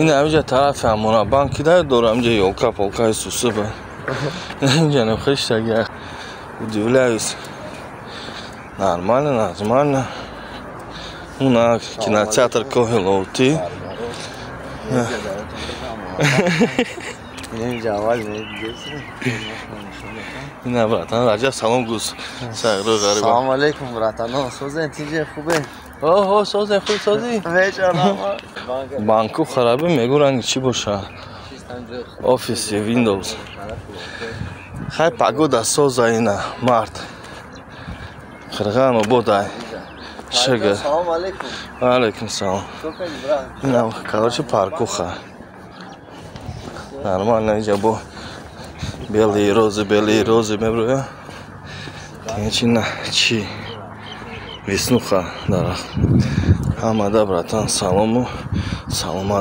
Ин ҳамиҷа тарафи ҳамона банк кида дора, ҳамиҷа ёлка полкаи сусуба. Инҷа нахиштаги. Удивляюсь. Нормально, нормально. Уна кинотеатр Коҳи Лоутӣ. Ина, братан, Раҷаб, салом гӯз. Сағру ғариба. Салом алейкум, братано. Созен, тинҷе, хубе? Оҳо, созен, хуб созӣ? Банку хараби мегӯ, ранги чӣ боша? Офиси Windows. Хай, погода соза, ина март. Қирған ободай. Шага. Салом алейкум. Ва алейкум салом. Ина, короче, паркуха. Нормально, инҷа бо белые розы, белые розы меброя. Чи на чи веснуха дарахт. Ҳамада, братан, салому саломат.